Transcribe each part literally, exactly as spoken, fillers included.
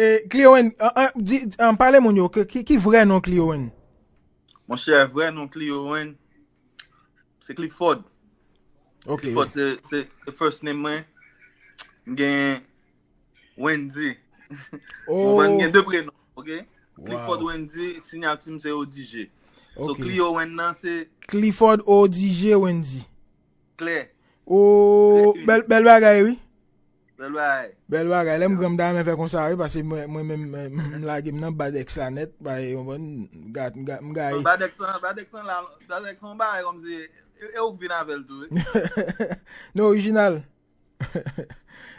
E, Cleowen, an, an, di, an, pale moun yo, ki, ki, ki vrè non Cleowen? Monchè, vrè non Cleowen, se Clifford. Ok. Clifford, se, se, se first name mwen. M gen Wendy. Ou konprann? M gen de prenon, ok? Clifford Wendy, siyati m se O D G. So, Cleowen nan se Clifford O D G Wendy. Klè. Oh, bèl, bèl bagay, wi. Bèl bagay. Bèl bagay. Lè m gran, m ta renmen fè konsa, wi, paske mwen, mwen menm, m, m lage m nan Bad X la nèt, bagay, w konprann, m ga-, m ga-, m gaye. Bad X lan, Bad X lan la, Bad X lan bagay kòmsi, e, e ou k vin avè l tou, wi. Non, orijinal.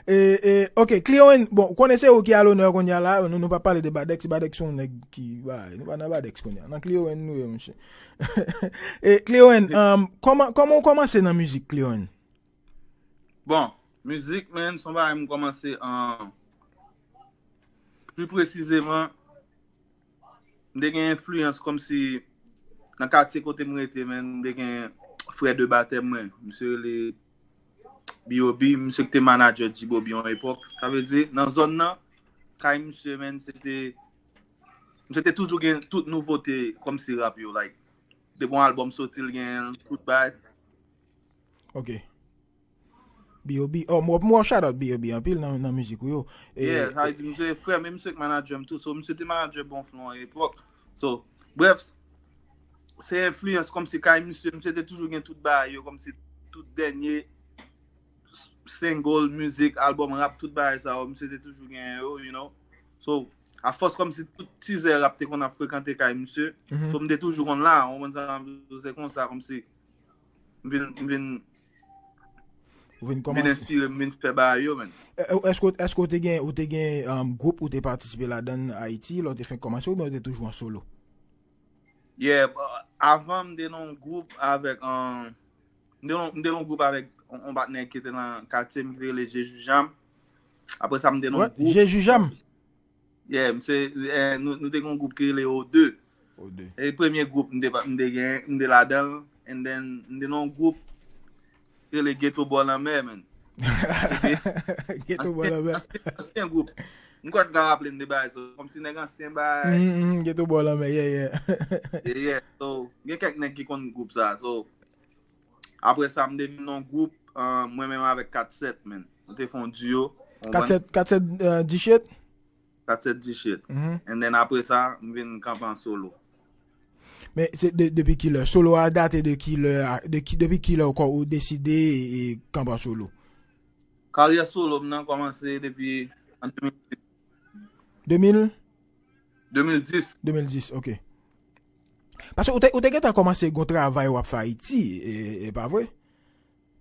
E, e, ok, Cleowen, bon, ou konnen se ou ki a lonè kounye a la, nou, nou pa pale de Bad X, Bad X se yon nèg ki, bagay, nou pa nan Bad X kounye a. Nan Cleowen nou ye, monchè. E, Cleowen, um, kòman, kòman ou kòmanse nan mizik, Cleowen? Bon, mizik, man, se yon bagay m kòmanse, um, pli presizeman, m te gen enfliyans kòmsi nan katye kote m rete, man, m te gen frè de batèm mwen. Misye rele B O B, misye ki te manadjè G-Bobby yon epòk. Sa vle di, nan zòn nan, kay misye, man, se te, misye te toujou gen tout nouvote kòmsi rap yo, like, depi yon albòm soti, l gen tout bagay. Ok. B O B. Oh, m wè, m wè w shout out B O B anpil nan, nan mizik ou yo. E, yeah, sa vle di, misye frè m, e misye k manadjè m tou. So, misye te manadjè Bon Flon yon epòk. So, brèf, se enfliyans kòmsi kay misye, misye te toujou gen tout bagay yo, kòmsi tout dènye single, mizik, albòm rap, tout bagay sa yo, misye te toujou gen yo, you know. So, afòs kòmsi tout tizè rap te konn ap frekante kay misye, so, m te toujou konn la, ou konprann sa m ap di w, se konsa, kòmsi m vin, m vin, Ou vin vin kòmanse. Enspire m, vin fè bagay yo, man. E, e, èske, èske ou te gen, ou te gen, um, gwoup ou te patisipe ladan Ayiti, lè ou te fenk kòmanse, oubyen ou te toujou an solo? Yeah, avan m te nan yon gwoup avèk, um, m te nan, m te nan yon gwoup avèk yon, yon patnè ki te nan katye m, ki te rele Jejujam. Apre sa, m te nan yon gwoup. Jejujam? Yeah, misye, eh, nou, nou te gen yon gwoup ki rele O de. O de. E premye gwoup m te, m te gen, m te ladan l, and then m te nan yon gwoup ki rele Ghetto Bò Lanmè, man. Ghetto Bò Lanmè. Ansyen, ansyen, ansyen gwoup. M kwè m ka raple m de bagay, so, kòmsi nèg ansyen bagay. Mm, mm, Ghetto Bò Lanmè, yeah, yeah. Yeah, yeah. So, gen kèk nèg ki konn gwoup sa. So, apre sa, m te vin nan yon gwoup, uh, mwen menm avèk Kat Sèt, man. Nou te fè yon duo. Kat Sèt, Kat Sèt, uh, Dichit? Kat Sèt Dichit. And then apre sa, m vin kanpe an solo. Men se de, depi kilè? Solo a date de kilè, a, de ki, depi kilè ou, ou deside e, e kanpe an solo? Karyè solo m nan kòmanse depi an de mil dis. De mil? De mil dis. De mil dis, ok. Paske ou te, ou te gentan kòmanse gon travay w ap fè Ayiti, e, e pa vre?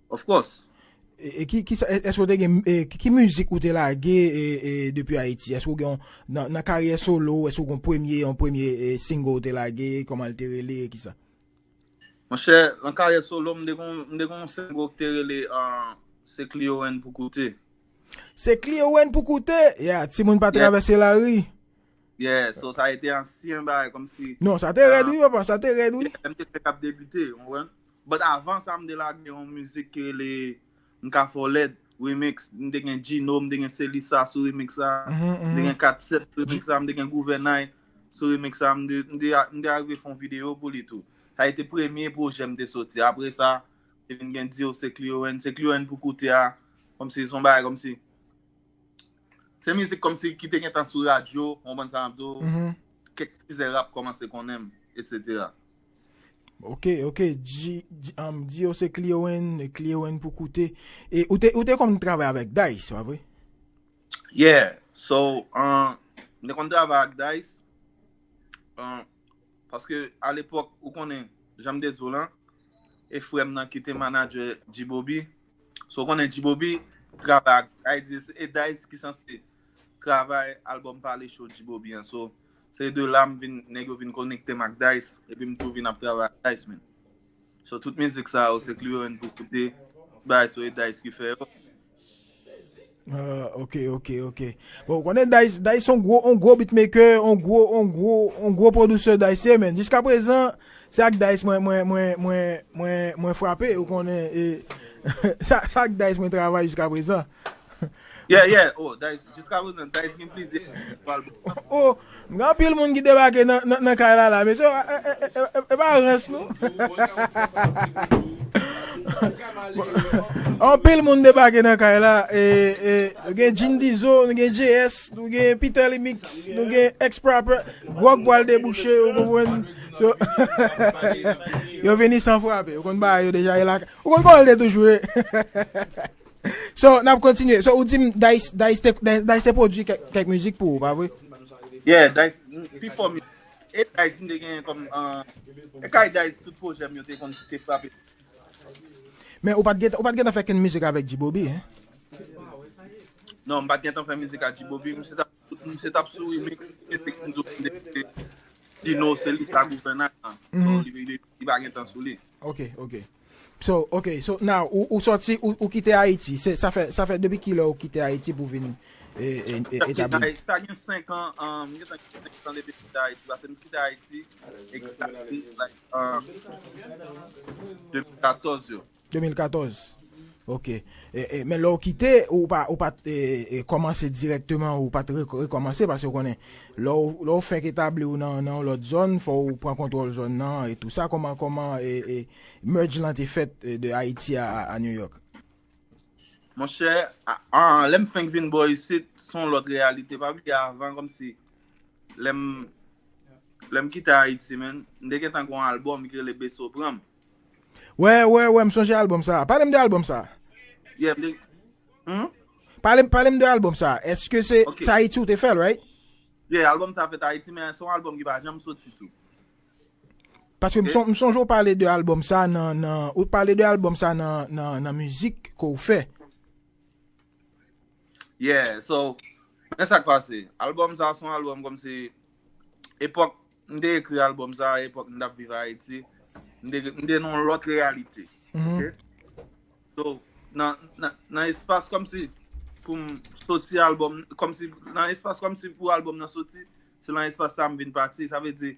Of course. E, e ki, ki sa, e, èske ou te gen, e, ki, ki mizik ou te lage, e, e, depi Ayiti? Èske ou gen yon, nan, nan karyè solo, èske ou gen premye, yon premye, e, single ou te lage, kòman l te rele, e kisa? Monchè, nan karyè solo, m te gon, m te gon single ki te rele, ah, Se Cleowen pou koute. Se Cleowen pou koute? Yeah, timoun pa travèse lari. Yeah, so sa te ansyen bagay, kòmsi. Non, sa te rèd, wi, papa, sa te rèd, wi. Yeah, m te fèk ap debite, ou konprann? But avan sa, m te lage yon mizik ki rele M ka fè w lèd, remix. M te gen Gino, m te gen Selisa sou remix sa. M te gen Kat Sèt sou remix sa, m te gen Gouvènay sou remix sa. M te, m te, m te arive fè yon videyo pou li tou. Sa te premye pwojè m te soti. Apre sa, te vin gen Di yo se Cleowen. Se Cleowen pou koute a. Kòmsi se yon bagay, kòmsi se mizik kòmsi ki te gentan sou radyo, w konprann sa m ap di w? Kèk tizè rap kòmanse konnen m, etsetera. Ok, ok. Di, di, um, Di yo se Cleowen, Cleowen pou koute. E ou te, ou te konn travay avèk Dice, pa vre? Yeah. So, um, m te konn travay ak Dice. Um, paske alepòk, ou konnen, jan m te di w lan, e frè m nan ki te manadjè G-Bobby. So, ou konnen G-Bobby travay ak Dice, e Dice ki sanse travay albòm Pale Cho G-Bobby an. So, se de la m vin, nèg yo vin konekte m ak Dice, epi m tou vin ap travay ak Dice, man. So, tout mizik sa yo, se Cleowen pou koute, bagay so e Dice ki fè yo. Ah, ok, ok, ok. Bon, ou konnen Dice, Dice se yon gwo, yon gwo beatmaker, yon gwo, yon gwo, yon gwo pwodisè Dice ye, men jiska prezan, se ak Dice mwen, mwen, mwen, mwen, mwen, mwen frape, ou konnen, e, sa, sa ak Dice mwen travay jiska prezan. Yeah, yeah. Oh, Dice, jiska prezan, Dice gen plizyè album. Oh, m gen anpil moun ki debake nan, nan, nan kay la, la. Mesye, e, e, e, e, e pa rans, non? Anpil moun debake nan kay la. E, e, nou gen Jean Dizo, nou gen J S, nou gen Peter Limix, nou gen X Proper, Gwòg pral debouche, ou konprann? So, yo vini san frape, ou konn bagay yo deja, e la, ou konn kòman l te toujou ye. So, n ap kontinye. So, ou di m Dice, Dice te, Dice te pwodui kèk, kèk mizik pou ou, pa vre? Yeah, Dice, mm, pi fò mizik. E Dice, m te genyen kòm, uh, e kay Dice, tout pwojè m yo te konn te frape. Men ou pa t gentan, ou pa t gentan fè kenn mizik avèk G-Bobby, hein? Non, m pa t gentan fè mizik ak G-Bobby, misye t ap, misye t ap sou remix, mizik m di w, m te Dino, se li sa gouvènay lan. So, li, li, li pa gentan sou li. Ok, ok. So, ok, so now, ou, ou sòti, ou, ou kite Ayiti. Se, sa fè, sa fè depi kilè ou kite Ayiti pou vin, e, e, e, etabli? Sa gen senk an, um, m gentan kite senk an depi m kite Ayiti. Paske m kite Ayiti, exactly, like, um, de mil katòz yo. De mil katòz. Ok. E, e, men lè w kite, ou pa, ou pa t, e, e, kòmanse dirèkteman, ou pa t re-, rekòmanse, paske w konnen, lè w, lè w fenk etabli w nan, nan yon lòt zòn, fò w pran kontwòl zòn nan, e tou sa. Kòman, kòman, e, e, merge lan te fèt, e, de Ayiti a, a, a New York? Monchè, a, a, lè m fenk vin bò isit, se yon lòt reyalite. Pa bliye avan, kòmsi, lè m, lè m kite Ayiti, man, m te gentan gen yon albòm ki rele Beso Pran m. Wè, wè, wè, m sonje albòm sa. Pale m de albòm sa. Yeah, m te, hmm? Pale, pale m de albòm sa. Èske se, ok, se Ayiti ou te fè l, right? Yeah, albòm sa fèt Ayiti, men se yon albòm ki pa janm soti tou. Paske m, ok, son-, m sonje w pale de albòm sa nan, nan, ou pale de albòm sa nan, nan, nan mizik ke w fè. Yeah, so, men sa k pase. Albòm sa se yon albòm kòmsi epòk m te ekri albòm sa, epòk m t ap viv Ayiti, m te, m te nan yon lòt reyalite. Mhm. Ok? So, nan, nan, nan espas kòmsi pou m soti albòm, kòmsi, nan espas kòmsi pou albòm nan soti, se nan espas sa m vin pati. Sa vle di,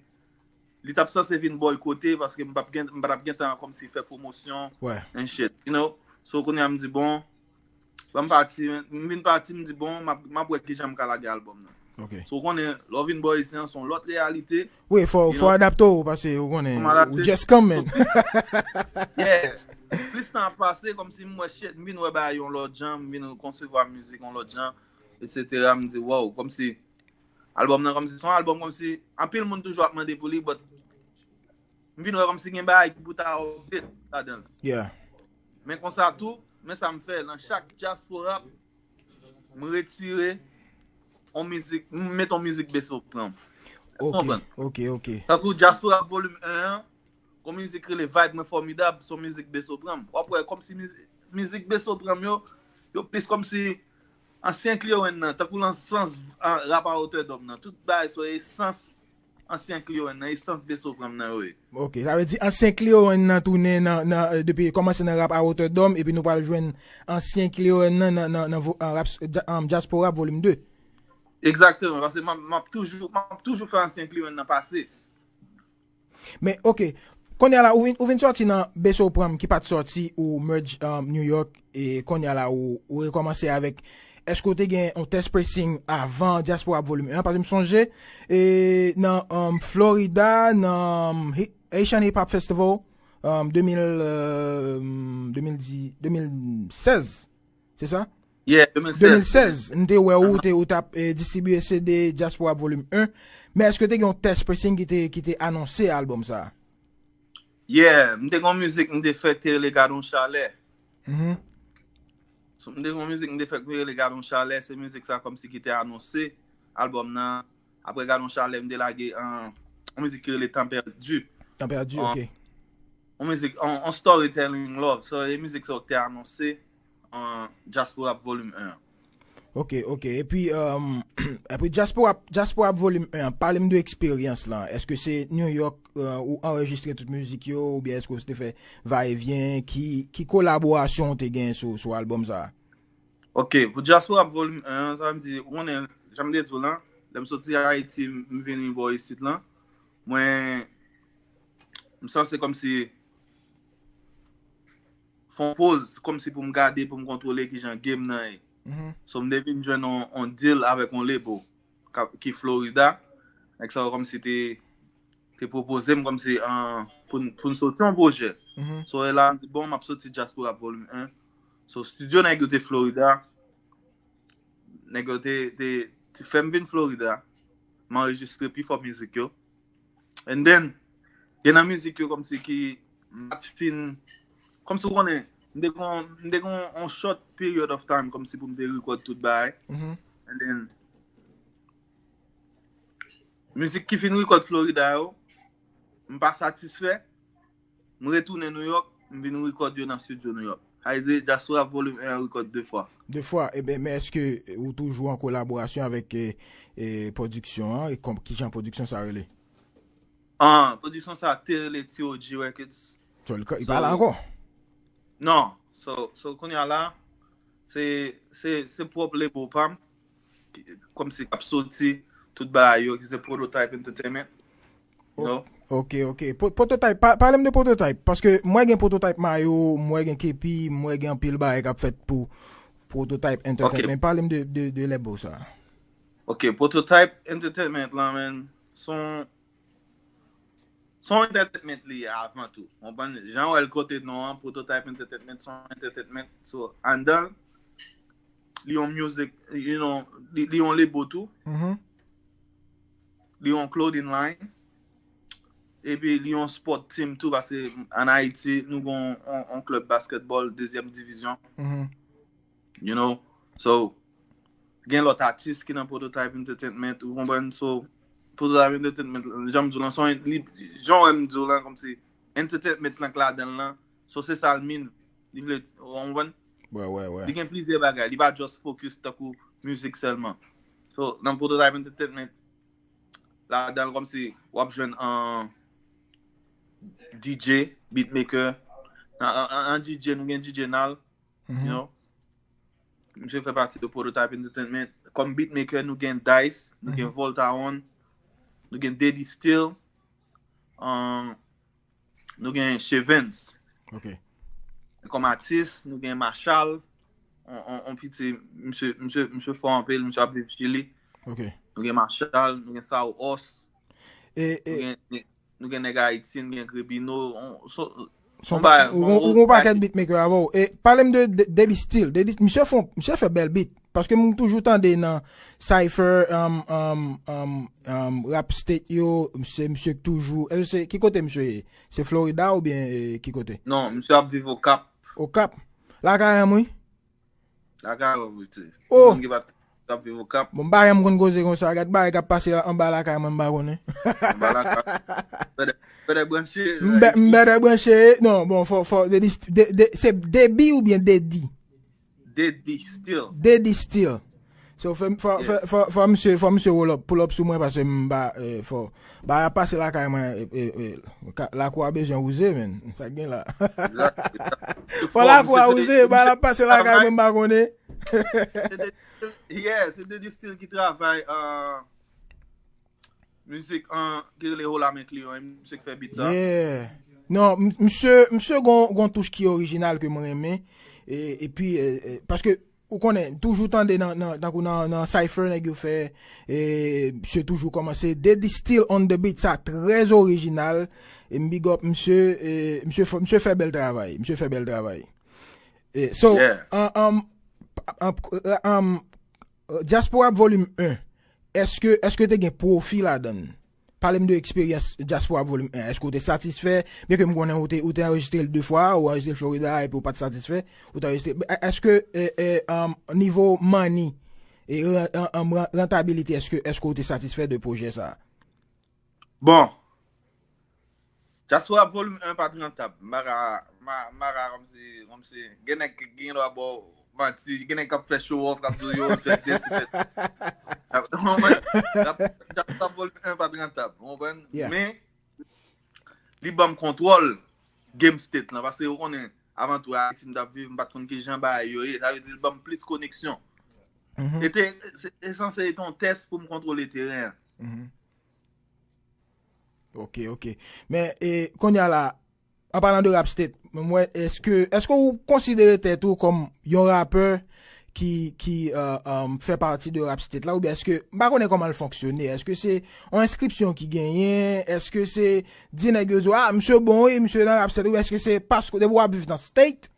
li t ap sanse vin bòykote paske m p ap gen, m pa t ap gentan kòmsi fè pwomosyon, wè, and shit, you know? So, kounye a m di, bon, ban m pati, m vin pati, m di, bon, m ap, m ap wè kijan m ka lage albòm nan. Ok. So, ou konnen, lè w vin bò isi an, se yon lòt reyalite, wi, fò, you know, fò adapte w, paske ou konnen, ou just come, man. Yeah. Plis tan ap pase, kòmsi m wè shit, m vin wè bagay yon lòt jan, m vin konsevwa mizik yon lòt jan, et cetera. M di, wow, kòmsi albòm nan, kòmsi se yon albòm, kòmsi anpil moun toujou ap mande pou li, but m vin wè kòmsi gen bagay ki pou ta update ladan l. Yeah. Men konsa tou, men sa m fè, nan chak Diaspora, m retire yon mizik, m met yon mizik Beso Pran m. Ok, ok, ok. Tankou Diaspora Volume un an, yon mizik rele Vibe Mwen Fòmidab, se yon mizik Beso Pran m. W ap wè kòmsi mizik, mizik Beso Pran m yo, yo plis kòmsi ansyen Cleone nan, tankou nan sans, an, rap a wotè dòm nan. Tout bagay se esans ansyen Cleone nan, esans Beso Pran m nan yo ye. Ok, sa vle di ansyen Cleone nan tounen nan, nan, eh, depi kòmanse nan rap a wotè dòm, epi nou pral jwenn ansyen Cleone nan, nan, nan, nan vo-, an rap, dja-, an, Diaspora Volume deux. Egzakteman, paske m ap, m ap toujou, m ap toujou fè ansyen Cleone nan pase. Men, ok. Kounye a la, ou vin, ou vin sòti nan Beso Pran m ki pa t sòti, ou merge, um, New York, e kounye a la, ou, ou rekòmanse avèk, èske ou te gen yon test pressing avan Diaspora Volume un an? Paske m sonje, e, nan, um, Florida, nan, um, Hi-, Haitian Hip Hop Festival, um, de mil, euh, de mil dix, de mil sèz. Se sa? Yeah, de mil sèz. De mil sèz, m te wè ou te, ou t ap, eh, distribiye C D Diaspora Volume un. Men èske te gen yon test pressing ki te, ki te anonse albòm sa a? Yeah, m te gen yon mizik m te fè ki te rele Gad on Chalè. Mhm. So, m te gen yon mizik m te fè ki te rele Gad on Chalè, se mizik sa kòmsi ki te anonse albòm nan. Apre Gad on Chalè, m te lage, an, yon mizik ki rele Tan Pèdi. Tan Pèdi, an, ok. Yon mizik, on, on storytelling love. So, e mizik sa yo ki te anonse, an, Diaspora Volume un an. Ok, ok. Epi, um, epi Diaspora, Diaspora Volume un an, pale m de eksperyans lan. Èske se New York, euh, ou anrejistre tout mizik yo, oubyen èske ou te fè va e vyen? Ki, ki kolaborasyon ou te gen sou, sou albòm sa a? Ok, pou Diaspora Volume un an, sa vle di, ou konnen, jan m te di w lan, lè m soti Ayiti, m vini bò isit lan, mwen, m sanse kòmsi fè yon poz, kòmsi pou m gade, pou m kontwole kijan game nan ye. Mhm. So, m te vin jwenn on, on deal avèk on label ka- ki Florida. Nèg sa yo kòmsi te, te pwopoze m kòmsi an, pou, n- pou n soti yon pwojè. Mhm. So, e la, m di, bon, m ap soti Diaspora Volume en. So, studio nèg yo te Florida. Nèg yo te, te, te fè m vin Florida. M anrejistre pi fò mizik yo. And then, gen nan mizik yo kòmsi ki m pa t fin, kòmsi w konnen, m te gon, m te gon on short period of time kòmsi pou m te record tout bagay. Mhm. And then, mizik ki fin record Florida yo, m pa satisfè, m retounen New York, m vin record yo nan studio New York. Sa vle di, Diaspora Volume en an record de fwa. De fwa, e ben, men èske ou toujou an kolaborasyon avèk e, e, pwodiksyon an? E kòm, ki jan pwodiksyon sa rele? Ah, pwodiksyon sa te rele T O G Records. So, li, li pa la ankò? Non. So, so kounye a la, se, se, se pwòp label pa m, ki- kòmsi k ap soti tout bagay yo, ki se Prototype Entertainment. You know? Ok, ok. Po- Prototype, pa- pale m de Prototype, paske mwen gen Prototype mayo, mwen gen kepi, mwen gen anpil bagay k ap fèt pou Prototype Entertainment. Ok. Pale m de, de, de label sa. Ok, Prototype Entertainment lan, men, son, son entertainment li ye avan tou. Konprann? Jan w wè l kote non an, Prototype Entertainment, son entertainment. So, anndan l, li yon music, you know, li, li yon label tou. Mhm. Li yon clothing line. Epi li yon sport team tou, paske ann Ayiti, nou gon on, on klèb basketball dezyèm divizyon. Mhm. You know? So, gen lòt atis ki nan Prototype Entertainment, ou konprann? So, Prototype Entertainment, jan m di w lan, son, li, jan w wè m di w lan, kòmsi entertainment lan k ladan l lan. So, se sa l mean. Li vle, ou konprann? Wè, wè, wè. Li gen plizyè bagay. Li pa just focus tankou mizik sèlman. So, nan Prototype Entertainment, ladan l kòmsi w ap jwenn an D J, beatmaker. An, an, an, an D J, nou gen D J Nal, you know. Misye fè pati de Prototype Entertainment. Kòm beatmaker, nou gen Dice, nou gen Volta One, nou gen Daddy Steel, an, nou gen Chevens. Ok. Kòm atis, nou gen Machal, on, on, on piti, misye, misye, misye fò anpil, misye ap viv Chili. Ok. Nou gen Machal, nou gen Sao Os, E, nou e, gen, nou gen nèg Ayiti, nou gen Grebino, on, so, son, on bagay, ou, on, ou gon pakèt beatmaker avè w. E pale m de, de Daddy Steel. Daddy, misye fè, misye fè bèl beat. Paske m toujou tande nan Cypher, um, um, um, um, Rap State yo, se misye k toujou. Èske se, ki kote misye ye? Se Florida oubyen, e, ki kote? Non, misye ap viv Okap. Okap. Lakay an m, wi. Lakay an m, wi, ti. Oh! Moun ki pa t ap viv Okap. Bon, m pa janm konn koze konsa. Gad bagay k ap pase anba lakay mwen, m pa konnen. Anba lakay. Fè de, fè de branche. M bè, m bè de branche. Non, bon, fò, fò, de, de, de, se Debi oubyen Dedi? Dedi, still. Dedi, still. So, fè, fò, fè, fò, fò misye, fò misye roll up, pull up sou mwen, paske m pa, e, fò, ba, ap pase lakay mwen, e, e, e, ka- lakou a bezwen wouze, men. Sa k gen la? Exact, exact. Fò lakou a wouze, ba, l ap pase lakay mwen, m pa konnen. Se de, yeah, se de, de stil ki travay, uh, mizik an, ki rele Hola Men Client, e misye k fè beat sa. Yeah. Non, m- misye, misye gon, gon touch ki orijinal ke mwen renmen. E, epi, e, e, paske, ou konnen, toujou tande nan, nan, tankou nan, nan Cypher, nèg yo fè, e, misye toujou kòmanse. Daddy Steel on the beat, sa trè orijinal. E m big up misye, e, misye fè, misye fè bèl travay. Misye fè bèl travay. E, so, yeah. An, an, an, an, Diaspora Volume en, èske, èske te gen pwofi ladan l? Pale m de eksperyans Diaspora Volume en. Èske w te satisfè? Byen ke m konnen ou te, ou te anrejistre l de fwa, ou anrejistre l Florida, epi ou pa t satisfè, ou te anrejistre. Èske, e, e, um, nivo money, e, ran- an- an- ran- rentabilite, èske, èske w te satisfè de pwojè sa a? Bon, Diaspora Volume en pa t rantab. M pa ka, m pa- m pa ka kòmsi, kòmsi, gen nèg ki gen dwa ba w manti, gen nèg k ap fè show off, k ap di w yo, fè desi, fè sa. Diaspora Volume en pa t rantab, ou konprann? Yeah. Men, li ban m kontwòl Game State lan, paske ou konnen, avan tou, Ayiti m t ap viv, m pa t konn ki jan bagay yo ye, sa vle di l ban m plis koneksyon. Mhm. E te, se- e sanse te yon tès pou m kontwole teren an. Mhm. Ok, ok. Men, e, kounye a la, an palan de Rap State, mwen, èske, èske ou konsidere tèt ou kòm yon rapè ki, ki euh, euh, fè pati de Rap State la, oubyen èske, m pa konnen kòman l fonksyone, èske se yon enskripsyon ki genyen, èske se di nèg yo di, ah, misye bon, wi, misye nan Rap State, oubyen èske se paske depi w ap viv nan State,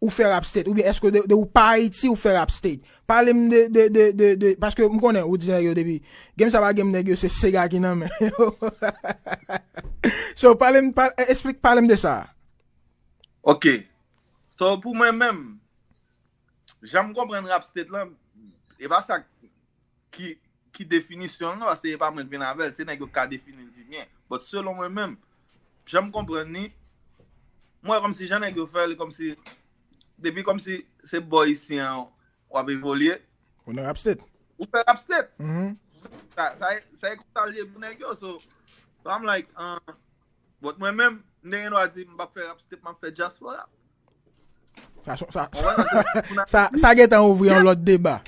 ou fè Rap State, oubyen èske de, de ou pa Ayiti, ou fè Rap State? Pale m de, de, de, de, de, paske m konnen, ou di nèg yo depi, game sa pa game nèg yo, se Sega ki nan men yo. So, pale m, pa, esplik, pale m de sa. Ok. So, pou mwen menm, jan m konprann Rap State lan, e pa sa ki, ki definisyon l non, paske e pa mwen k vin avè l, se nèg yo k ka defini l pi byen. But selon mwen menm, jan m konprann li, mwen wè kòmsi jan nèg yo fè l, kòmsi, depi kòmsi se bò isi an w ap evolye, Ou nan Rap State. Ou fè Rap State. Mhm. Sa, sa, sa e konsa l ye pou nèg yo, so, so I'm like, uh, but mwen menm, m te gen dwa di, m p ap fè Rap State, m ap fè dyaspora. Sa, sa, Konprann? Paske moun sa, sa gentan ouvri yon lòt deba.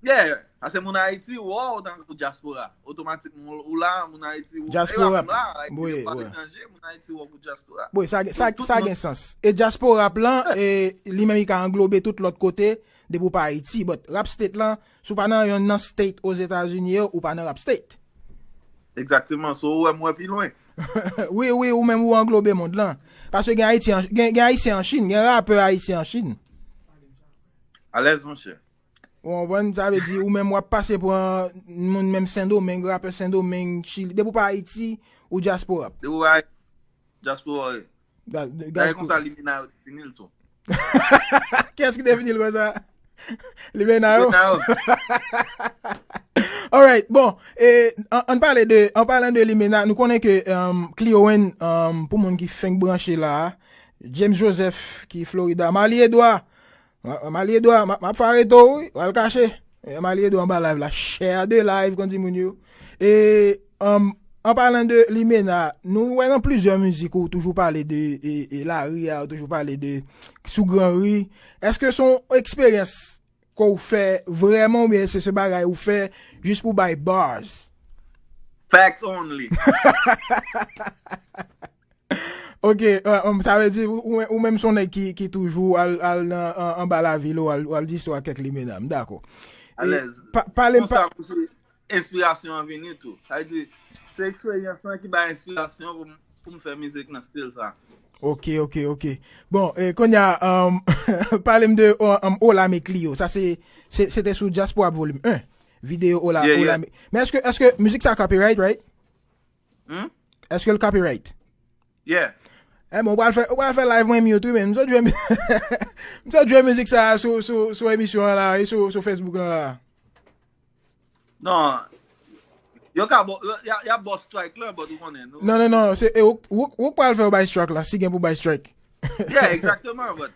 Yeah, paske moun Ayiti, wow, tankou dyaspora. Otomatikman, ou la, moun Ayiti, wow. Dyaspora. E pa moun la, like, Wi, yo pa wi. Etranje, moun Ayiti, wow, pou dyaspora. Wi, sa, sa, Tout sa moun- gen sans. E dyaspora lan, e, li menm li ka anglobe tout lòt kote, depi w pa Ayiti. But Rap State lan, si w pa nan yon nan state Ozetazini yo, ou pa nan Rap State. Exactement, so ou wè m wè pi lwen. Wi, wi, ou menm ou anglobe mond lan. Paske gen Ayiti an, gen, gen Ayisyen an Chin, gen rapè Ayisyen an Chin. Alèz, monchè. Ou konprann? Sa vle di, ou menm w ap pase pran moun menm Sendomeng, rapè Sendomeng, Chili. Depi w pa Ayiti, ou dyaspora. Depi w pa dyaspora, wi. Da- Dayè dyaspora. Konsa, Limena yo defini l tou. Kiyès ki defini l konsa? Limena yo? Limena yo. Alright, bon, e, an, an pale de, an palan de Limena, nou konnen ke um, Clio N, um, pou moun ki fenk branche la, James Joseph ki Florida, Marly Edouard, Ma- Marly Edouard, m ap- m ap fè arete w, wi, w al kache. E, Marly Edouard anba live la, share de live, kon di moun yo. E, um, an palan de Limena, nou wè nan plizyè mizik ou toujou pale de e, e, lari a, ou toujou pale de sou gran ri. Èske se yon eksperyans ke w fè vrèman oubyen se se bagay ou fè jis pou bay bars? Facts only. Ok, euh, um, sa vle di ou, ou, ou menm se yon nèg ki, ki toujou al, al nan an- anba lavil ou al, ou al di istwa kèk Limena, m dakò. E, Alèz. pa- Pale m Konsa pa. Pou se enspirasyon an vini tou. Sa vle di, se eksperyans lan ki bay enspirasyon pou m, pou m fè mizik nan stil sa. Ok, ok, ok. Bon, e, kounye a, um, pale m de um, Olame Clio. Sa se, se, se te sou Dyaspora Volume un. Videyo Ola, Yeah, yeah. Olame. Men èske, èske mizik sa copyright, right? Hmm? Èske l copyright? Yeah. E bon, ou pral fè, ou pral fè live mwen mute, wi, men m sot jwe, m sot jwe mizik sa sou, sou, sou emisyon an la, e sou, sou Facebook lan la. Non. Yo ka bo, yo, y a, y a bo strike lan, but ou konnen. Nou, Non, non, non, se e ou, ou, ou pral fè yo bay strike la, si gen pou bay strike. Yeah, exactement, but.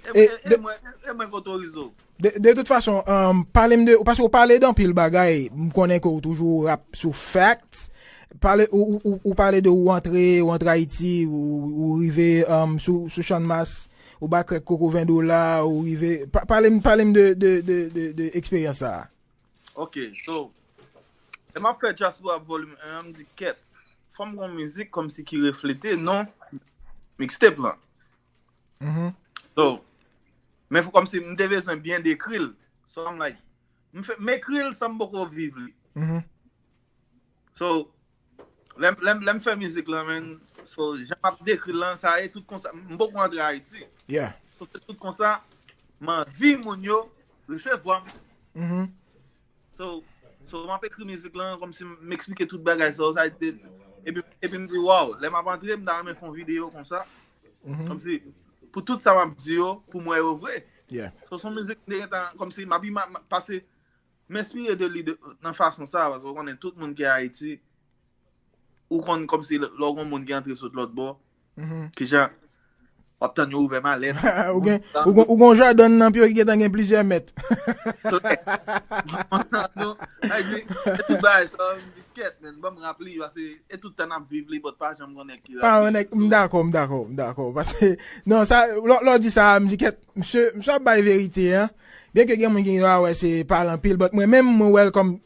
E, E e, de- e mwen, e, e mwen k otorize w. De, de tout fason, um, pale m de, paske ou pale de anpil bagay, m konnen ke ou toujou rap sou fact. Pale, ou, ou, ou, ou pale de ou antre, ou antre Ayiti, ou, ou rive um, sou, sou Channmas, ou ba krèk koko ven dola, ou rive. Pa- Pale m, pale m de, de, de, de, de eksperyans sa a. Ok, so, lè m ap fè Dyaspora Volume un an, m di, kèt, fò m gon mizik kòmsi ki reflete non mixtape lan. Mhm, So, men fò kòmsi m te bezwen byen dekri l. So, I'm like, m fè, m ekri l san m poko viv li. mhm. So, lè m, lè m, lè m fè mizik lan, man, so, jan m ap dekri l lan, sa e tout konsa, m poko antre Ayiti. Yeah. So, se tout konsa, m anvi moun yo resevwa m. Mhm. So, so m ap ekri mizik lan, kòmsi m eksplike tout bagay sa, sa te, epi, epi m di, waw, lè m ap antre, m ta renmen fè yon videyo konsa. Mhm. Kòmsi, pou tout sa m ap di yo, pou m wè yo vre. Yeah. So, se yon mizik m te gentan, kòmsi, m ap ima-, m- pase, m enspire de li de, nan fason sa, paske ou konnen tout moun ki Ayiti, ou konn kòmsi lè lè w gon moun ki antre sot lòt bò, Mhm. kijan w ap tann yo ouvè malèt. Ou gen, ou gen, ou gen Jordan nan pye ki gentan gen plizyè mèt. Klè. Nou, like, e tout bagay sa, m di, kèt, men, ban m raple, paske e tout tan n ap viv li, but pa janm konnen ki Pa yon nèg, m dakò, m dakò, m dakò. Paske, non, sa, lè lè w di sa, m di, kèt, misye, misye ap bay verite, an. Byen ke gen moun ki gen dwa wè se pale anpil, but mwen menm, mwen wè l kòm,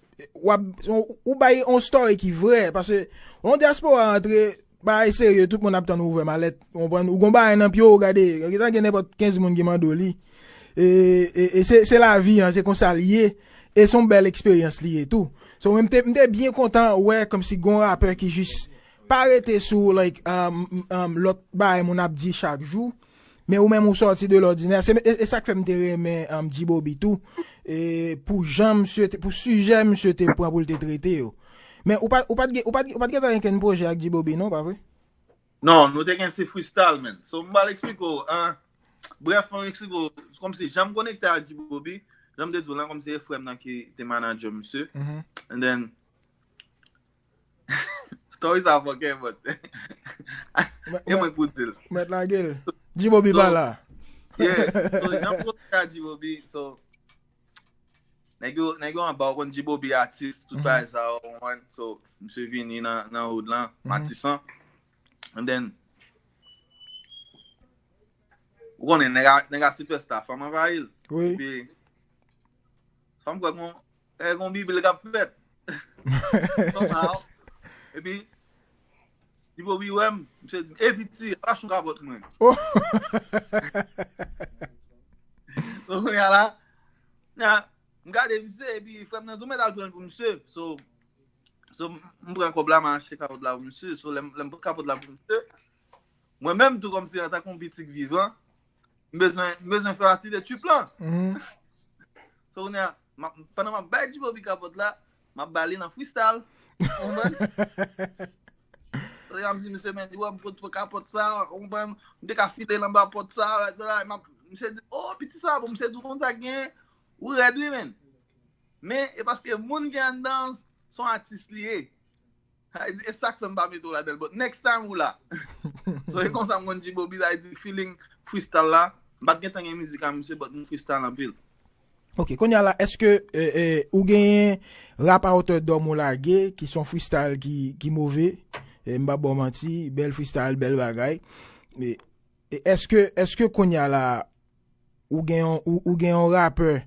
w ap, ou, ou bay yon story ki vrè, paske yon dyaspora antre, bagay serye, tout moun ap tann ou ouvè malèt, ou konprann, ou gon bagay nan pye w, gade, gentan gen nenpòt kenz moun ki mande w li. E, e, e se, se lavi an, se konsa l ye. E se yon bèl eksperyans li ye tou. So, mwen, m te, m te byen kontan wè kòmsi gon rapè ki jis pa rete sou, like, um, um, lòt bagay moun ap di chak jou. Men ou menm ou sòti de lòdinè. Se, e, e sa k fè m te renmen, um, G-Bobby tou. E pou jan misye te, pou sijè misye te pran pou l te trete yo. Men ou pa, ou pa t gen, ou pa t, ou pa t gentan gen kenn pwojè ak G-Bobby, non, pa vre? Non, nou te gen ti freestyle, man. So, m pral eksplike w, an, brèf, mwen eksplike w, kòmsi jan m konekte ak G-Bobby, jan m te di w lan, kòmsi e frè m nan ki te manager misye. And then, story sa fòkè, but, e mwen k pou di l. Mèt lage l. G-Bobby pa la. Yeah, so, jan m konekte ak G-Bobby, so, nèg yo, nèg yo anba, ou konn G-Bobby atis, tout bagay sa, ou konprann? So, misye vini nan, nan hood lan, Matisan. And then, ou konnen, nèg a, nèg a superstar, fanm anvayi l. Wi. Epi, fanm kwè gon, e gon bibel k ap fèt. Somehow. Epi, G-Bobby wè m, misye di, "E piti, al achte yon kapòt mwen." Oh. So, kounye a la, na, m gade misye, epi frè m nan di w mèt al pran l pou misye. So, so, m pran kòb la, m achte kapòt la pou misye. So, lè m, lè m pran kapòt la pou misye, mwen menm tou kòmsi antanke yon pitit vivan, m bezwen, m bezwen fè pati de trip lan. So, kounye a, m ap, pandan m ap bay G-Bobby kapòt la, m ap ba li nan freestyle. Ou konprann? Kounye a, m di, "Misye, men, ou wè m pot pran kapòt sa, ou konprann? M te ka file l anba pòt sa, right, right." M ap, misye di, "Oh, piti sa, bon, misye di w konn sa k genyen, ou rèd, wi, men." Men, e paske moun ki anndan an, se yon atis li ye. Sa vle di, e sa k fè m pa mete w ladan l, but next time ou la. So, e konsa m konn G-Bobby, sa vle di, feeling freestyle la. M pa t gentan gen mizik a misye, but m freestyle anpil. Ok, kounye a la, èske, e, e, ou genyen rap a otè dòm ou lage, ki se yon freestyle ki, ki move? E, m pa ba w manti, bèl freestyle, bèl bagay. E, e èske, èske kounye a la, ou gen yon, ou, ou gen yon rapè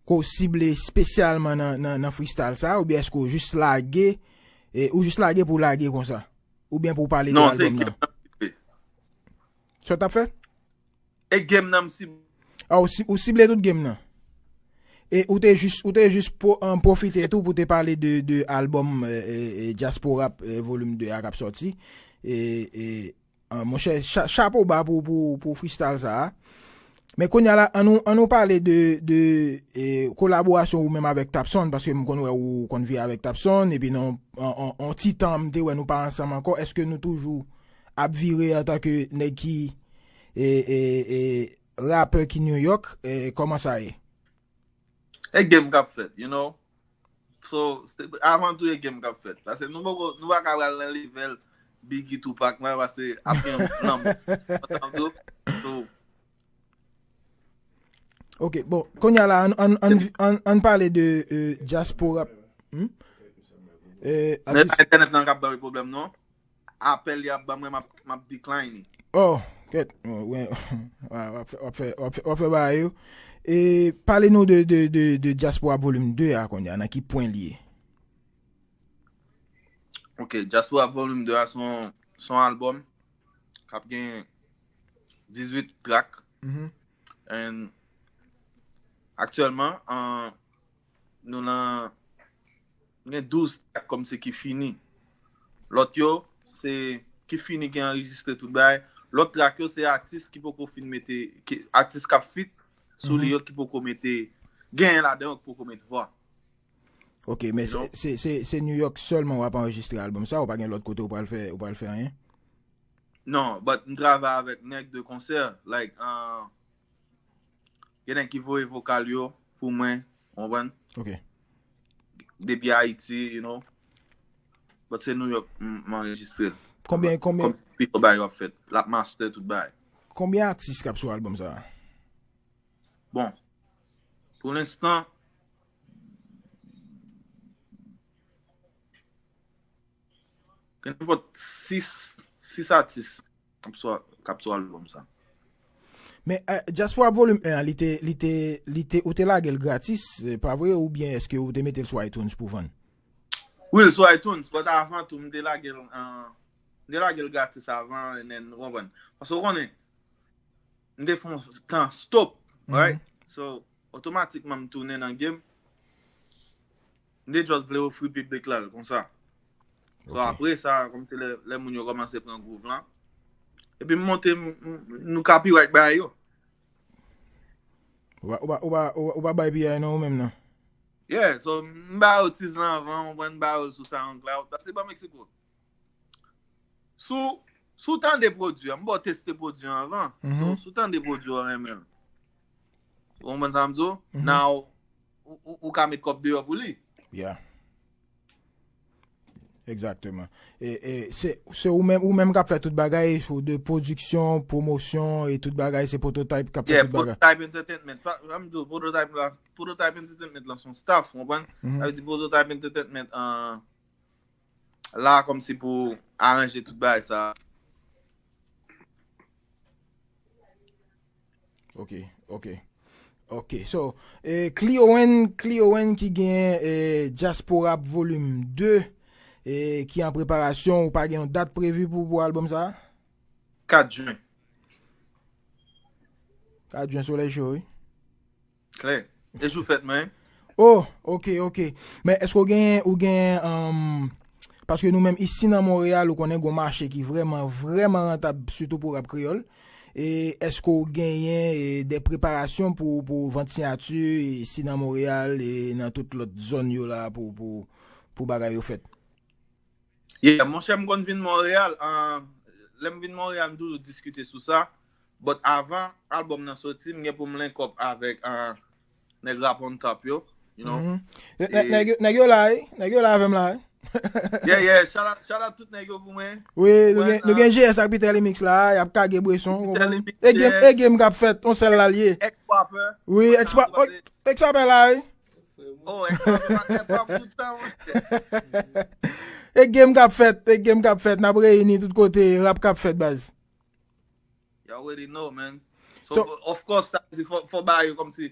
ke w sible espesyalman nan, nan, nan freestyle sa, oubyen èske w jis lage, e, ou jis lage pou w lage konsa? Oubyen pou w pale de albòm nan? Non, se game nan m sible. Sa w t ap fè? E game nan m sible. Ah, ou, si, ou sible tout game nan. E ou te jis, ou te jis po, an, pwofite tou pou te pale de, de albòm, e, e, e, Diasporap, e, volim de a k ap sòti. E, e, an, monchè, cha, chapo ba pou, pou, pou freestyle sa a. Men kounye a la, an nou, an nou pale de, de, e, kolaborasyon ou menm avèk Tapson, paske m konn wè ou konn viv avèk Tapson, epi nan yon, yon, yon, yon ti tan, m te wè nou pa ansanm ankò. Èske nou toujou ap vire antanke nèg ki, e, e, e, rapè ki New York, e, kòman sa ye? E game k ap fèt, you know. So, se, avan tou, e game k ap fèt. Paske nou poko, nou pa ka pral nan level Biggie, Tupac la, paske ap gen lanmò. Konprann tou? So, Ok, bon, kounye a la, an, an, an, an, an pale de, e, Diasporap. Hmm? E, men atis, entènèt lan k ap ban m pwoblèm, non? Apèl y ap ban mwen, m ap, m ap decline li. Oh, kèt. Oh, wi. W ap fè, w ap fè, w ap fè, w ap fè bagay yo. E pale nou de, de, de, de Diasporap volim de a kounye a, nan ki pwen li ye? Ok, Diasporap volim de a se yon, se yon albòm k ap gen dizuit track. And aktyèlman, an, nou nan, gen douz track kòmsi ki fini. Lòt yo, se ki fini, ki anrejistre tout bagay. Lòt track yo, se atis ki poko fin mete, ki, atis k ap feat sou li yo ki poko mete, genyen ladan yo ki poko met vwa. Ok, men se, se, se, se New York sèlman w ap anrejistre albòm sa, ou pa gen lòt kote ou pral fè, ou pral fè anyen? Non, but m travay avèk nèg de konsè, like, uh, gen nèg ki voye vokal yo pou mwen, ou konprann? Ok. Depi Ayiti, you know. But se New York m, m anrejistre l. Konbyen, konbyen, Kòm pito bagay yo ap fèt. L ap master tout bagay. Konbyen atis k ap sou albòm sa a? Bon, pou lenstan, gen nenpòt sis, sis atis k ap sou, k ap sou albòm sa. Men, eh, Diaspora Volume un an, li te, li te, li te, ou te lage l gratis, eh, pa vre, oubyen èske ou te mete l sou iTunes pou vann? Wi, l sou iTunes, but avan tou, m te lage l, eh, m te lage l gratis avan, and then, ou konprann? Paske ou konnen, m te fè yon tan stop, right? So, otomatikman m tounen nan game. M te just vle ofri piblik la l konsa. So, apre sa, kòmsi lè, lè moun yo kòmanse pran groove lan. Epi m monte, m- m- nou copyright bagay yo. Ou pa, ou pa, ou pa, ou pa, ou pa bay piyay non ou menm non. Yeah, so m ba yo tiz lan avan, ou konprann, m ba yo sou SoundCloud. Paske ban Mexico. Si w, si w tande pwodui an, m ba w teste pwodui an avan. So, si w tande pwodui an, w renmen l. Ou konprann sa m di w? Now, ou, ou, ou ka met kòb deyò pou li. Yeah. Egzakteman. E, e se, se ou menm, ou menm k ap fè tout bagay, ou de pwodiksyon, pwomosyon e tout bagay, se Prototype k ap fè Yeah, tout bagay. Prototype Entertainment. Pa- Sa m di w, Prototype la, Prototype Entertainment lan se yon staff, ou konprann? Sa vle di Prototype Entertainment an la kòmsi pou aranje tout bagay sa. Ok, ok. Ok, so, e, Clio N, Clio N ki gen e, Diaspora Volume de, e, ki an preparasyon, ou pa gen yon dat previ pou, pou albòm sa? Kat jen. Kat jen, solèy cho, wi. Klè. E jou fèt mwen. Oh, ok, ok. Men èske ou gen, ou gen, um, paske nou menm isi nan Monreyal, ou konnen gon mache ki vrèman, vrèman rantab, sitou pou rap kreyòl. E èske ou genyen e, de preparasyon pou, pou vant siyati isi nan Monreyal e nan tout lòt zòn yo la pou, pou, pou bagay yo fèt? Yeah, monchè, m konn vin Monreyal. Ah, lè m vin Monreyal, m toujou diskite sou sa. But avan albòm nan soti, m gen pou m link up avèk ah, nèg Rap on Top yo. You know? Mhm. Nè- nè- Nèg yo- nèg yo la, wi. Nèg yo la avè m la, wi. Yeah, yeah, shout out, shout out tout nèg yo pou mwen. Wi, nou gen, nou gen G S ak Peter Limix la, y ap kage bweson. Peter Limix, E game, yes. E game k ap fèt, on sèl la l ye. Ex Rapper. Wi, Ex Rapper, Ex Rapper la, wi. Oh, Ex Rapper, Ex Rapper, tout tan, monchè. E game k ap fèt, e game k ap fèt, n ap reyini tout kote, rap k ap fèt, baz. You already know, man. So, of course, sa di fò, fò ba yo kòmsi,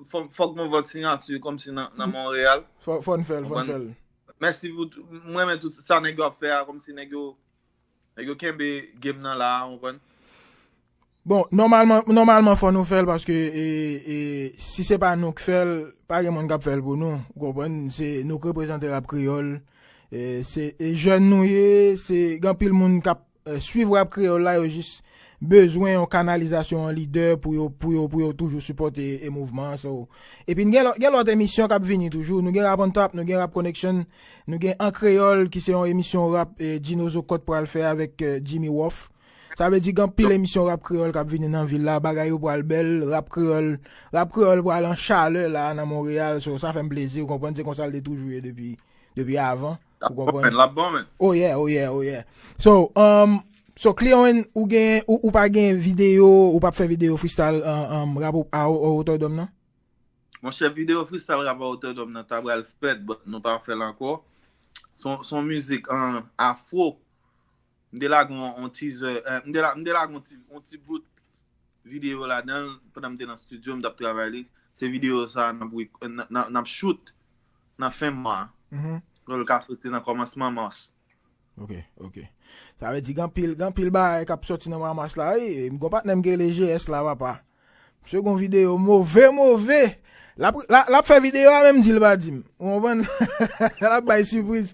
fò, fòk mwen vant siyati kòmsi nan, nan Monreyal. Fò, fò n fè l, fò n fè l. Mèsi pou, mwen renmen tout sa nèg yo ap fè a, kòmsi nèg yo, nèg yo kenbe game nan la, ou konprann? Bon, nòmalman, nòmalman fò nou fè l paske e, e, si se pa nou k fè l, pa gen moun k ap fè l pou nou. Ou konprann? Se nou k reprezante rap kreyòl. E, se e jèn nou ye, se gen anpil moun k ap e, swiv rap kreyòl la, yo jis bezwen yon kanalizasyon, yon lidè pou yo, pou yo, pou yo toujou sipòte e mouvman an. So, epi n gen lò- gen lòt emisyon k ap vini toujou. Nou gen Rap on Top, nou gen Rap Connection, nou gen An Kreyòl ki se yon emisyon rap e, Gino Zokòt pral fè avèk e, Jimmy Woff. Sa vle di gen anpil emisyon rap kreyòl k ap vini nan vil la, bagay yo pral bèl, rap kreyòl, rap kreyòl pral an chalè la nan Monreyal, so sa fè m plezi, ou konprann, se konsa l te toujou ye depi, depi avan, ou konprann. L ap bon, men. Oh yeah, oh yeah, oh yeah. So, um, so Cleon, ou gen, ou, ou pa gen videyo, ou p ap fè videyo freestyle um, um, rap a, a, a wotè dòm nan? Monchè, videyo freestyle rap a wotè dòm nan ta pral fèt, but nou pa fè l ankò. Se yon, se yon mizik an afro. M te lage yon, yon teaser, eh, m te la- m te lage yon ti, yon ti bout videyo ladan l pandan m te nan studio, m t ap travay li. Se videyo sa a n ap re- n- n- n ap shoot nan fen mwa a. Mhm. Pou l ka soti nan kòmansman mas. Ok, ok. Sa vle di gen anpil, gen anpil bagay k ap soti nan mwa mas la, wi. M gon patnè m ki rele G S la, papa. Misye gon videyo move, move. L ap, l ap, l ap fè videyo a, menm di l pa di m. Ou konprann? L ap bay sipriz.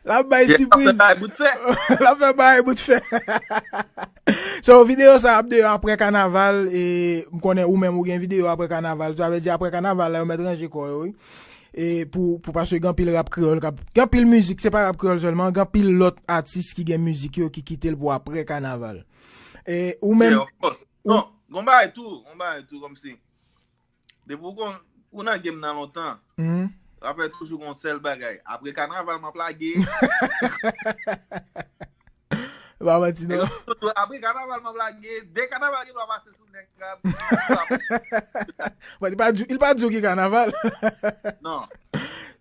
L ap bay sipriz. L ap fè bagay bout fè. So, videyo sa ap deyò apre kanaval, e m konnen ou menm ou gen videyo apre kanaval. Sa vle di apre kanaval la, yo mèt ranje kò yo, wi. E pou, pou paske gen anpil rap kreyòl, k ap- gen anpil mizik, se pa rap kreyòl sèlman, gen anpil lòt atis ki gen mizik yo ki kite l pou apre kanaval. E ou menm. Yeah, of course. Non, gon bagay tou, gon bagay tou, kòmsi. Depi ou kon, ou nan game nan lontan, Mhm. rapè toujou gon sèl bagay. Apre kanaval, m ap lage. Pa manti, non. Apre kanaval, m ap lage. De kanaval ki dwa pase sou nèg la. Bon, li pa di, li pa di w ki kanaval. Non.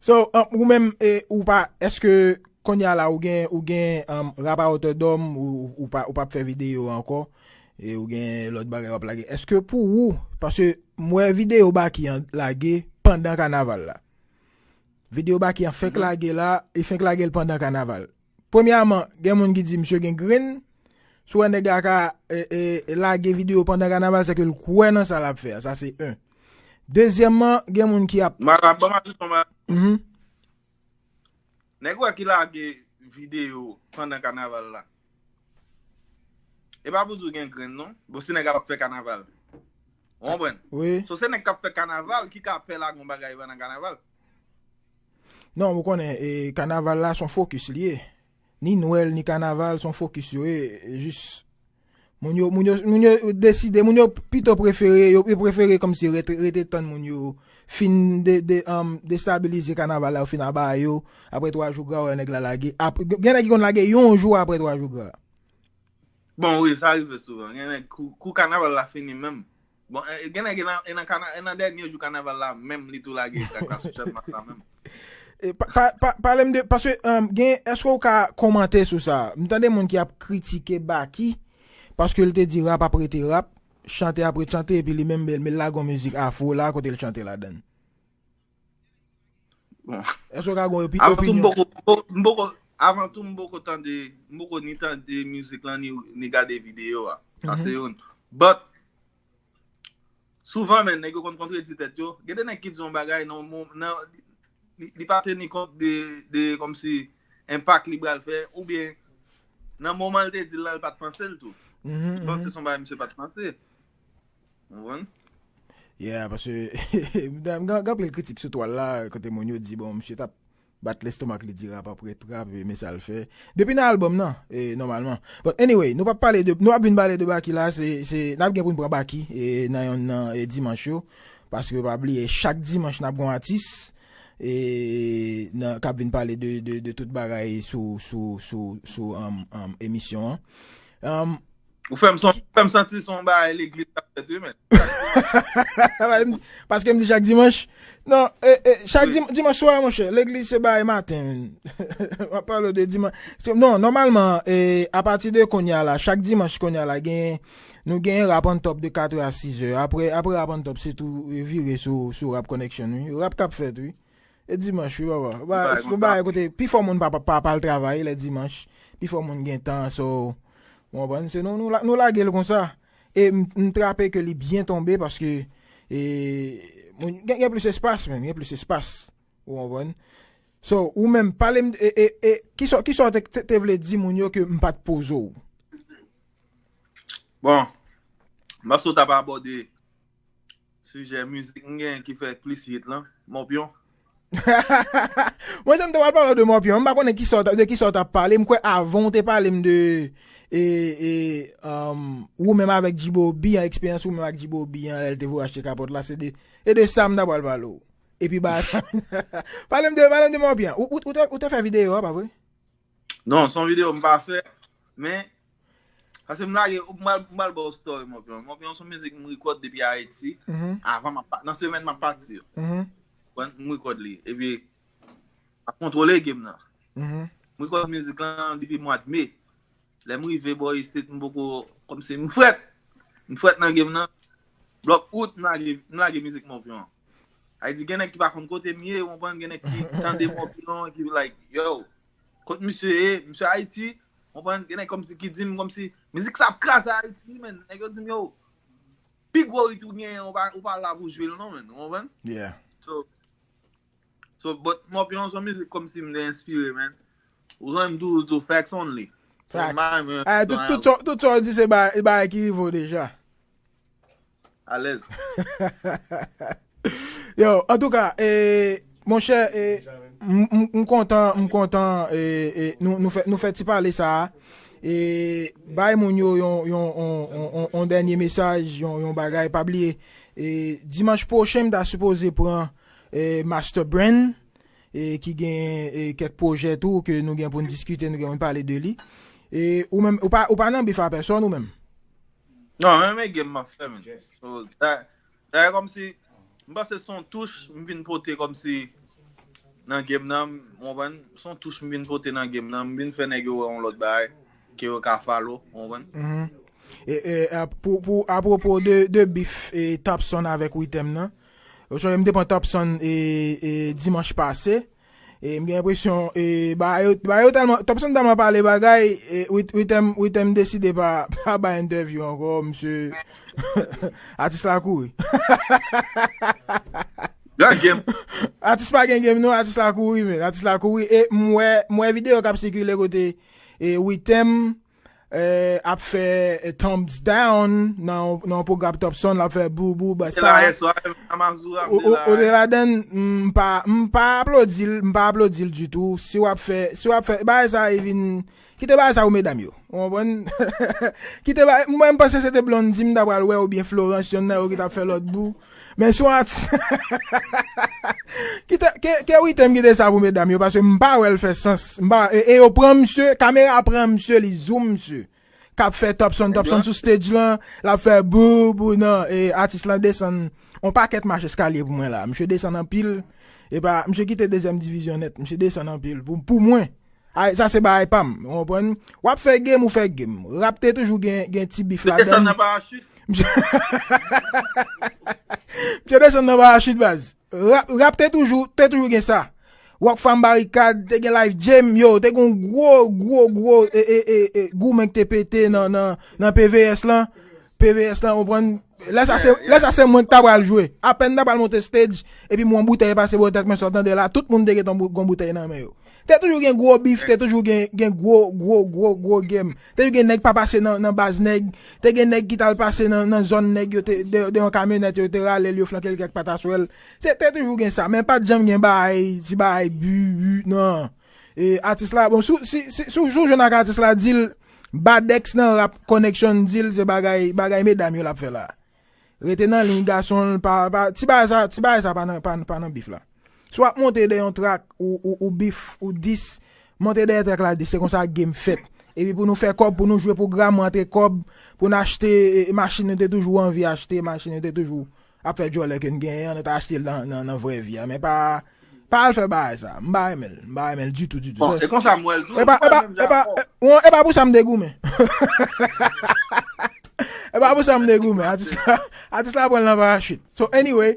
So, um, ou menm, e, ou pa, èske kounye a la, ou gen, ou gen um, rap a wotè dòm, ou, ou pa, ou p ap fè videyo ankò, e ou gen lòt bagay w ap lage. Èske pou ou, paske m wè videyo Baky an lage pandan kanaval la. Videyo Baky an fenk lage la, e fenk lage l pandan kanaval. Premyèman, gen moun ki di misye gen grenn, Si w wè nèg la ka e, e, e lage videyo pandan kanaval, se ke l kwè nan sa l ap fè a. Sa se en. Dezyèmman, gen moun ki ap. Mwen ap ban m atis yon bagay. Mhm. Nèg wè ki lage videyo pandan kanaval la. E pa pou di w gen grenn non. Bon, si nèg ap fè kanaval. Ou konprann? Wi. So se nèg k ap fè kanaval ki ka pè lage yon bagay pandan kanaval. Non, ou konnen, e, kanaval la se yon fokis li ye. Ni Nwèl, ni kanaval, se yon fokis yo ye. Jis, moun yo, moun yo, moun yo deside, moun yo pito prefere, yo, yo prefere kòmsi rete, rete tann moun yo fin de, de, um, destabilize kanaval la, yo fin aba yo, apre twa jou gra, wè nèg la lage. Ap-, gen nèg ki konn lage yon jou apre twa jou gra. Bon, wi, sa rive souvan. Gen nèg kou, kou kanaval la fini menm. Bon, e, gen nèg e nan, e nan kana-, e nan dènye jou kanaval la menm li tou lage trak la sou Channmas la menm. E, pa, pa, pa, pale m de, paske, um, gen, èske w ka kòmante sou sa? M tande moun ki ap kritike Baky, paske l te di rap ap rete rap, chante ap ret chante, epi li menm, men l lage yon mizik afro la, kote l chante ladan l. Bon. Èske w ka gen yon opi-, opinyon? Avan tou, m poko, m poko, avan tou, m poko tande, m poko ni tande mizik lan, ni, ni gade videyo a. Sa se youn. But, souvan, men, nèg yo konn kontredi tèt yo. Gen de nèg ki di yon bagay, nan, mo-, nan, li, li pa teni kont de, de, kòmsi, enpak li pral fè, oubyen, nan moman l te di l lan, l pa t panse l tou. Li panse se yon bagay misye pa t panse. Ou konprann? Yeah, paske m gen, gen anpil kritik sou twal la, kote moun yo di, bon, misye t ap bat lestomak li, di rap ap ret rap, e, men sa l fè. Depi nan albòm nan, e, nòmalman. But anyway, nou p ap pale de, nou ap vin pale de Baky la, se, se, n ap gen pou n pran Baky, e, nan yon, nan, e, dimanch yo, paske pa bliye, chak dimanch n ap gen yon atis, e, nan, k ap vin pale de, de, de tout bagay sou, sou, sou, sou, um, um, emisyon an. Um, Ou fè m son-, fè m santi se yon bagay legliz k ap fèt, wi, men. Paske m di chak dimanch. Non, e, e, chak dim-, dimanch swa, monchè, legliz se bagay maten, men. M ap pale w de dimanch. Non, nòmalman, e, apati de kounye a la, chak dimanch kounye a la, gen, nou gen rap on top de kat è a sis è. Apre, apre rap on top, se tou, e, vire sou, sou Rap Connection, wi. Rap k ap fèt, wi. E dimanch, wi, papa. Ba, se yon bagay kote pifò moun pa, pa, pa, pa al travay lè dimanch. Pifò moun gen tan, so, ou konprann? Se nou, nou la-, nou lage l konsa. E m, m trape ke li byen tonbe paske, e, moun, gen, gen plis espas, men, gen plis espas. Ou konprann? So, ou menm, pale m, e, e, e, kisa, kisa w te, te, te vle di moun yo ke m pa t poze w? Bon, m panse w t ap abòde sijè mizik m gen ki fè plis hit lan, Mòpyon. Mwen, jan m te pral pale w de Mòpyon, m pa konnen kisa w t ap, de kisa w t ap pale. M kwè avan w te pale m de, e, e, um, ou menm avèk Djibobi an, eksperyans ou menm ak Djibobi an, lè l te voye achte kapòt la, se de, e de sa m ta pral pale w. Epi ba, pale m de, pale m de Mòpyon. Ou, ou, ou te, ou te fè videyo a, pa vre? Non, se yon videyo m pa fè, men, paske m lage, m pral, m pral ba w story Mòpyon. Mòpyon se yon mizik m rekòd depi Ayiti, avan m ap pa-, nan semèn m ap pati yo. Bon, m rekòd li, epi m ap kontwole game nan. M rekòd mizik lan depi mwa de me. Lè m rive bò isit, m poko, kòmsi m frèt. M frèt nan game nan. Block Wood, m lage, m lage mizik Mòpyon an. Sa vle di, gen nèg ki pa konn kote m ye, ou konprann, gen nèg ki tande Mòpyon, ki like, yo, kot misye ye, misye Ayiti, ou konprann, gen nèg kòmsi ki di m kòmsi, mizik sa ap kraze Ayiti, wi, men, nèg yo di m, yo, pi gwo hit ou genyen, ou pa, ou pa la pou jwe l non, men, ou konprann? Yeah. So, so, but Mòpyon se yon mizik kòmsi m te enspire, men. Ou konn m toujou di w facts only. So, facts. M pa renmen, ah, tout, tout sa, tout sa w di se bagay, bagay ki rive w deja. Alèz. Yo, antouka, e, monchè, e, m, m, m kontan, m kontan, e, e, nou, nou fè, nou fè ti pale sa a. E, bay moun yo yon, yon, yon, yon, yon, yon dènye mesaj, yon, yon bagay, pa bliye. E, dimanch pwochen, m ta sipoze pran, e, Master Brain, e, ki gen, e, kèk pwojè tou ke nou gen pou n diskite, nou gen pou n pale de li. E, ou menm, ou pa, ou pa nan bif a pèsòn ou menm? Non, men, men game m ap fè, men. So, da-, dayè, kòmsi, m panse se yon touch, m vin pote kòmsi nan game nan, ou konprann? Se yon touch m vin pote nan game nan, m vin fè nèg yo wè yon lòt bagay, ke yo ka follow, ou konprann? Mhm. E, e, a, pou, pou, apwopo de, de bif, e, Topson avèk Ritèm nan, ou sonje m te pran Topson, e, e, dimanch pase, E m gen enpresyon, e, bagay yo, bagay yo tèlman, Topson tèlman pale bagay, e, Wit-, Witem, Witem deside pa, pa bay entèvyou ankò, misye, atis la kouri. Gen game. Atis pa gen game non, atis la kouri, men, atis la kouri, e m wè, m wè videyo k ap sikile kote, e, Witem, eh, ap fè, eh, thumbs down nan, nan yon pwogram Topson, l ap fè bou bou ba Se la sa. yè swa, Amazura, O- se o- la. Odeladen, m pa, m pa aplodi l, m pa aplodi l ditou. Si w ap fè, si w ap fè, bagay sa e vin, kite bagay sa pou medam yo. Ou konprann? Kite bagay, mwen m panse se te Blondy m ta pral wè oubyen Florence, yonn nan yo ki t ap fè lòt bou. Men si w atis, kite, ke, ke Witem kite sa pou medam yo, paske m pa wè l fè sans. M pa, e, e yo pran misye, kamera pran misye, li zoom misye. K ap fè Topson, Topson sou stage lan, l ap fè bou, bou, nan, e atis lan desann on pakèt mach eskalye pou mwen la. Misye desann anpil, e pa, misye kite dezyèm divizyon nèt, misye desann anpil. Pou, pou mwen, ay, sa se bagay pa m, ou konprann? W ap fè game, ou fè game. Rap te toujou gen, gen ti bif Yo desann ladan. Nan parachit. Misye misye desann nan parachit, baz. Rap, rap te toujou, te toujou gen sa. Rockfam Barikad, te gen Life Jam, yo, te gen yon gwo, gwo, gwo, e, e, e, e, goumen ki te pete nan, nan, nan P V S lan. P V S lan, ou konprann? Lè sa se, lè sa se mwen ki ta pral jwe. Apèn ta pral monte stage, epi m wè yon boutèy pase bò tèt mwen, sa w tande la, tout moun te gen yon bou- yon boutèy nan men yo. Te toujou gen gwo bif, te toujou gen, gen gwo, gwo, gwo, gwo game. Te toujou gen nèg pa pase nan, nan baz nèg. Te gen nèg ki t al pase nan, nan zòn nèg yo, te, de, de yon kamyonèt, yo te rale l, yo flanke l kèk pataswèl. Se te toujou gen sa, men pa t janm gen bagay, ti bagay, bu, bu, non. E atis la, bon, sou, si, si, sou, sou jwenn ak atis la, di l, Badex nan rap connection, di l se bagay, bagay medam yo l ap fè la. Rete nan liy gason, pa, pa, ti bagay sa, ti bagay sa pa nan, pa, pa nan bif la. Si w ap monte de yon track, ou, ou, ou bif, ou dis, monte dèyè track la dis, se konsa game fèt. Epi pou nou fè kòb, pou nou jwe pwogram, rantre kòb, pou n achte, e, machin nou te toujou anvi achte, machin nou te toujou ap fè djòlè ke n genyen an, nou ta achte l nan, nan, nan vrè vi a. Men pa, pa al fè bagay sa. M pa renmen l. M pa renmen l ditou, ditou. Bon, Sa- e konsa m wè l tou. E pa, e pa, e pa, e, e pa pou sa m te goumen. E pa pou sa m te goumen. Atis la, atis la pran l nan parachit. So, anyway.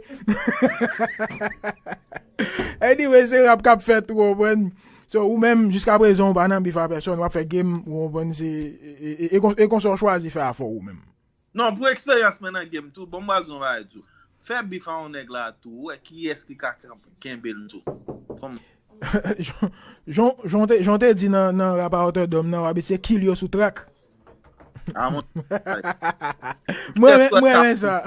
Anyway, se rap k ap fèt, ou konprann? So, ou menm, jiska prezan, ou pa nan bif a pèsòn, w ap fè game, ou konprann, se, e, e, e, e kon- e konsa w chwazi fè afè w ou menm. Non, pou eksperyans mwen nan game tou, bon, m pral di yon bagay tou. Fè bif a yon nèg la tou, ou wè kiyès ki ka kanpe- kenbe l tou. Kòm Jan, jan, jan te, jan te di nan, nan rap a otè dòm nan, w abitye kill yo sou track. a mwen. Mwen renmen- Tèt mwen renmen sou sa.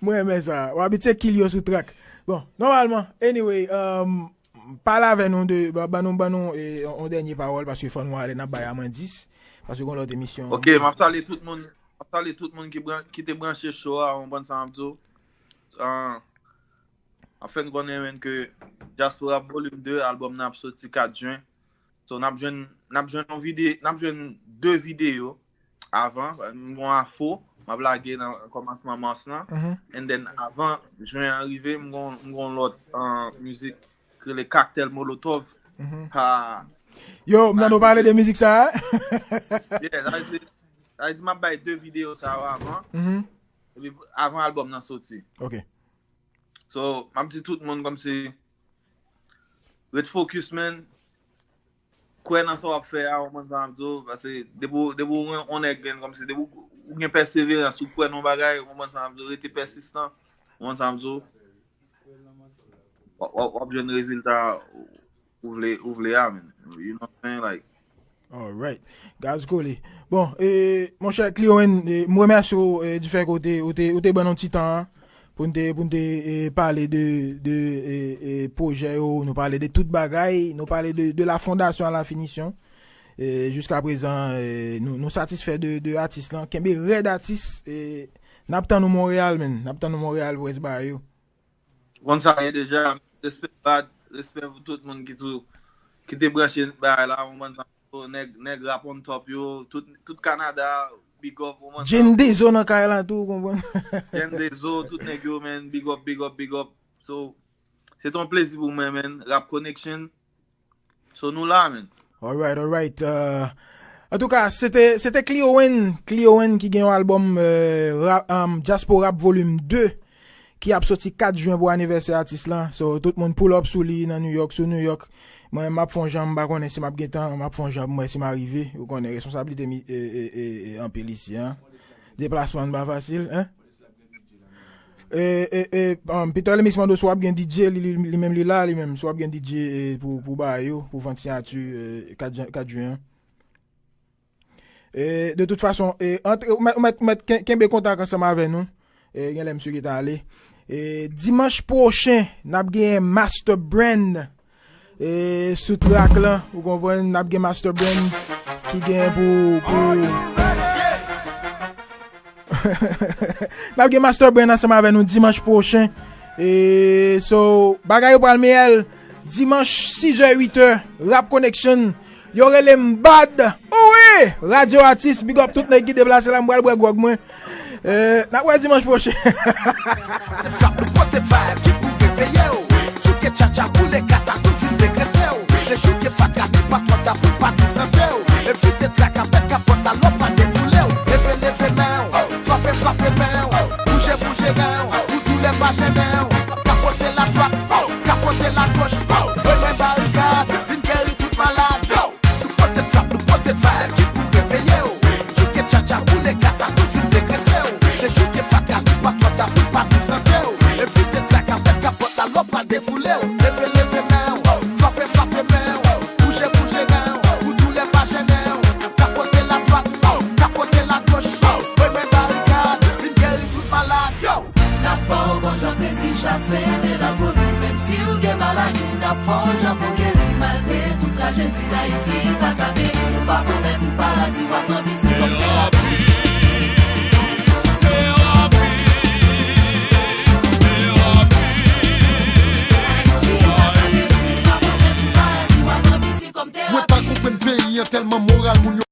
Mwen renmen sa. W abitye kill yo sou track. Bon, nòmalman, anyway, um, pale avè nou de, ba- ban nou, ban nou e, yon dènye pawòl, paske fò nou ale, n ap bay a mwen dis, paske gon lòt emisyon. Ok, m ap salye tout moun. M ap salye tout moun ki, bran, ki te branche show a, ou konprann sa m ap di w. Ah, ap fè n konnen menm ke Diaspora Volume de, albòm nan ap soti kat jen. So, n ap jwenn, n ap jwenn yon vide, n ap jwenn de videyo avan. M gon afro, m ap lage nan kòmansman mas lan. Mhm. And then, avan jen an rive, m gon, m gon lòt uh, mizik ki rele Cocktail Molotov. Mhm. Pa, Yo, m tande w pale de mizik sa a. Yeah, sa vle di, sa vle di m ap bay de videyo sa yo avan. Mhm. Epi avan albòm nan soti. Ok. So, m ap di tout moun kòmsi ret focus, man. Kwè nan sa w ap fè a, ou konprann sa m ap di w, paske depi w, depi w yon, yon nèg gen kòmsi, depi w, ou gen pèseverans, ou kwè nan yon bagay, ou konprann sa m ap di w, rete pèsistan, ou konprann sa m ap di w. W ap, w ap, w ap jwenn rezilta ou vle, ou vle a, man. You know what I'm saying? Like, Alright. Gaz Kole. Bon, e, monchè Cleowen, e, m remèsye w e, di fè ke w te, ou te, ou te ban nou ti tan an pou n te, pou n te e, pale de, de e, e, pwojè yo, nou pale de tout bagay, nou pale de, de la fondation à la finition. E, jiska prezan, e, nou, nou satisfè de, de atis lan. Kenbe rèd atis. E, n ap tann ou Monreyal, man. N ap tann ou Monreyal pou rès bagay yo. Ou konn sa ye deja. Respè Bad, respè pou tout moun ki tou, ki te branche bagay la, ou konprann sa. Nèg, nèg rap on top yo, tout, tout Kanada, big up, ou konprann sa. Jen Dezo nan kay la tou, ou konprann? Jen Dezo, tout nèg yo, man, big up, big up, big up. So, se te yon plezi pou mwen, man. Rap Connection. So, nou la, man. Alright, alright. Euh, antouka, se te, se te Cleowen, Cleowen ki gen yon albòm euh, rap, um, Diaspora Rap Volume de. ki ap soti kat jen pou anivèsè atis lan. So, tout moun pull up sou li nan New York, sou New York. Mwen, m ap fè yon jan, m pa konnen si m ap gen tan, m ap fè yon jan pou m wè si m arive. Ou konnen, responsablite mi, e, e, e, e, anpil isi, en. Deplasman pa fasil, en. E, e, e, um, Peter Lemix mande si w ap gen D J, li, li, li menm li la, li menm, si w ap gen D J, e, pou, pou ba yo, pou vann siyati, e, kat jen, kat jen an. E, de tout fason, e, antre, ou mèt, ou mèt, ou mèt ken-, kenbe kontak ansanm avè nou. E, gen lè misye gentan ale. E, dimanch pwochen, n ap gen Master Brand. E, sou track lan, ou konprann, n ap gen Master Brand ki gen pou, pou, n ap gen Master Brand ansanm avè nou dimanch pwochen. E, so, bagay yo pral meyè dimanch, sis è, uit è, Rap Connection. Yo rele m Bad. Owi! Radyo Atis, big up tout nèg ki deplase la, m pral bwè gwòg mwen. E, n ap wè dimanch pwochen. Frap nou pote vibe ki pou reveye w. Souke tchatcha, boule kata, tou vin degrese w. Dechouke fatra, li pa twò ta pou pa prezante w. Evite traka, pèt kapòt la, lò pa defoule w. Leve, leve men w, frape, frape men w. Bouje, bouje ren w, pou doulè pa jennen w. Kapote ladwat, kapote lagoch, renmen barikad, vin geri tout malad. Yo! Nou pote frap, nou pote vibe ki pou reveye w. Souke tchatcha, boule kata, tou vin degrese w. Dechouke fatra, li pa twò ta pou pa prezante w. Evite traka, pèt kapòt la, lò pral defoule w. Leve, leve men w, frape, frape men w. Bouje, bouje ren w, pou doulè pa jennen w. Kapote ladwat, kapote lagoch, renmen barikad, vin geri tout malad. Yo! N ap ba w bon jan plezi, chase melankoli. Menm si w gen maladi, n ap fè w jan pou geri. Malgre tout trajedi, Ayiti pa ka beni. Nou pa pwomèt ou paradi, w ap anbi